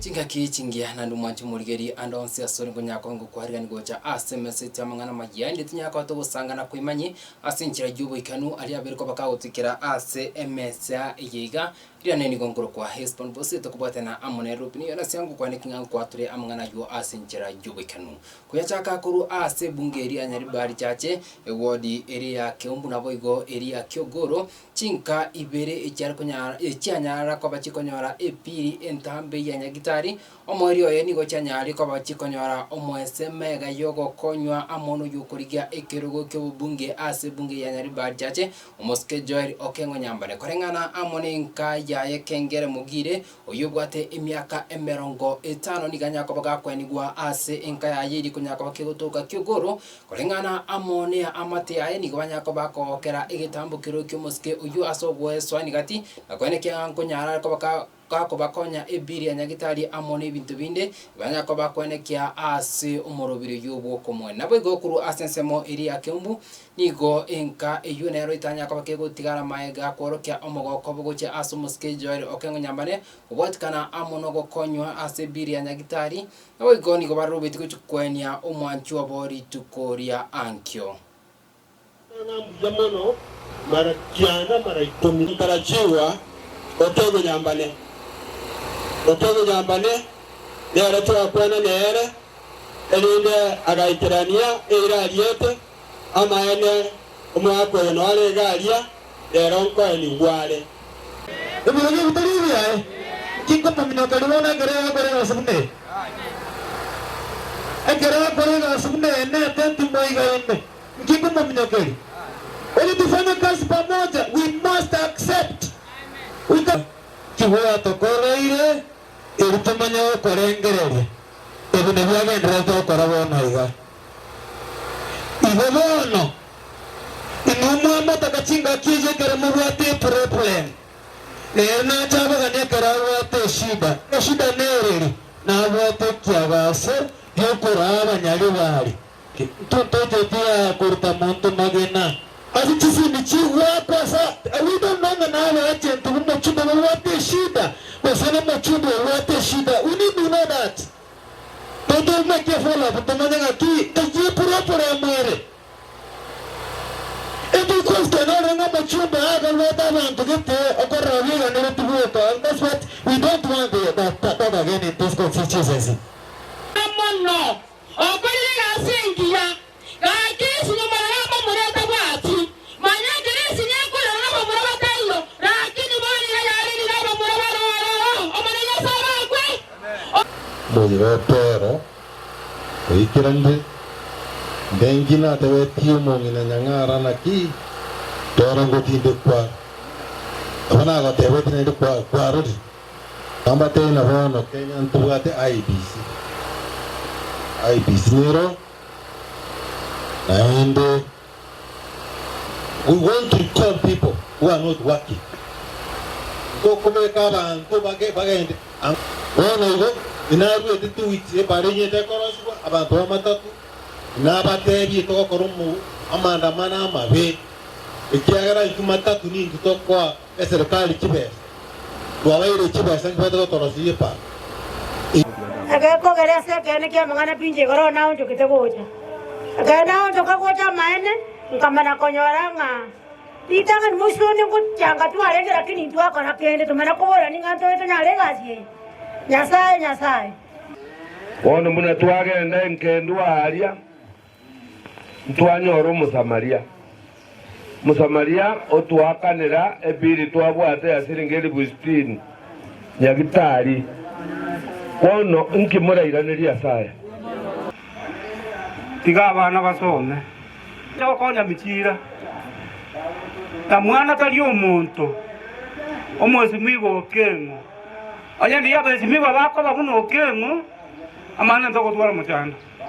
Chingaki chingiya naende omwanche omorigeri ande onsi ase ore nkonyara koba ngokwarigani gocha ase emeseti y'amang'ana amaya inde tinyara koba togosanga na koimanyi ase enchera y'oboikanu aria abere koba kagotoikera ase emesa eye iga Riane nigo nkorokwa Hesbon bose tokobwatana amo nere Rubeni oyo nase ngokwana eki ng'a nkwatore amang'ana ayio ase enchera y'oboikanu. Koyachaka korwa ase ebunge eria ya Nyaribari Chache, ewodi eria ya Keumbu naboigo eria ya Kiogoro, chinka ibere echiare konyara echianyara koba chikonyora epiri entambe ya Nyagitari, Omoerio oye nigo chianyare koba chikonyora omoese mega y'ogokonywa amo noy'okorigia ekerogo ki'obobunge ase ebunge ya Nyaribari Chache, omosike Joel Okengo Nyambane, koreng'ana amo nenka yaye Kengere Mogire, oyio obwate emiaka emerongo etano nigo anyare koba gakwenigwa ase enka yaye eria ekonyara koba kegotoka Kiogoro, koreng'ana amo neamate yaye nigo banyare koba bakogokera egetambo keria ki'omosike oyio ase ogoesoani gati, na koenekia ng'a nkonyara are koba ka. Gakobakonya ebiri ya nyagitari amo nebinto binde, banyare koba bakwenekia ase omorobiri oyio bw'okomoenia. Naboigo korwa ase ensemo eria ya Keumbu, nigo enka eyio nero etanyare koba kegotigara magega kworokia omogoko bogochia ase omosike Joel Okengo Nyambane, kobwatikana amo nogokonywa ase ebiri ya nyagitari, naboigo nigo barorobetie gochia koenia omwanchi obo rituko ria ankio. Ng'a mbuya mono mara kianda mara ikomi. Nkarachigwa otogonyambane, otogonyambane nere twakwana nere, erinde agaikerania eira ariete, amaene, omwaka oyo noare iga aria, rero nkoenigwa are. Ebirogo ebi tari ebiaye, inki nkomominyokeria bono ekero agokora egasi buna eye? Ekero agokora egasi buna eye nete ntimoigaine, inki nkomominyokeria? Ili tufanye kazi pamoja, we must accept. We can. Ki gwatokoreire eri tomanye gokorengereria? Ebi nabio agendererete gokora bono iga. Igo bono, inwe mwamotaka chingaki echi ekero mobwate eproblem, nere nache abaganie ekero abwate eshida. Eshida nereri? Nabwate ekiagaso giokoraa abanyaribari. Intwe ntocheti aa koruta monto magena. Ase chisemi chigwakwa ase we don't know ng'a nabe agent bw'omochumbe babwate eshida gose nomochumbe obwate eshida we need to know that. Totomeke follow up tomanye ng'aki eyio eproblem ere. Indi question ore ng'a omochumbe akabwate abanto gete okorora biganereti bweka and that's what we don't want that, that again in this constituency. Mono Okorire egasi engiya, gaki esinyo morore abamura etabwati. Manya ekero esinyo ekorera nabamura bataiyo, rakini bono iga yarerire abamura bare ororo. Omonene Nyasae abakwe. Omoyega o Petero oikeranire, Ndenki natebetie omong'ina nyang'ara naki Petero ngotindekwa are? Nabo nagotebetie naende kwarorire. Nambatebie na bono Kenya ntobwate IEBC. IEBC nero naende we want to recall people who are not working. Ntokobeka abanto bagende bono igo inaruete 2 weeks ebara enyete ekorosigwa abanto ba matatu inabatebie togokora amaandamano amabe ekiagera intwe matatu nintwe tokoa Eserekari chibesa, twabaeire chibesa nchibwate gotorosia epara. Egekogera ase ekeene ki'amang'ana pi inche igoro naonchokete gocha. Ekero naonchoka gocha amaene, nkamanya konyora ng'a ritang'ani moisiko onde ngochanga twarenge lakini ntwakora kende, tomanya koborani ng'a ntore tonyare egasi eye. Nyasae, Nyasae. Bono buna twagenda engendu aaria, ntwanyora Omosamaria. Omosamaria otwakanera ebiri twabwate ya siringi elifu sitini nyagitari. Bono inki morairanerie ase aya? Tiga abana basome. Gokonya michira, na mwana tari omonto, omwesimigwa okeng'u. Onye ndiyo abesimigwa bakoba buna okeng'u, amang'ana ntogotwara mochando.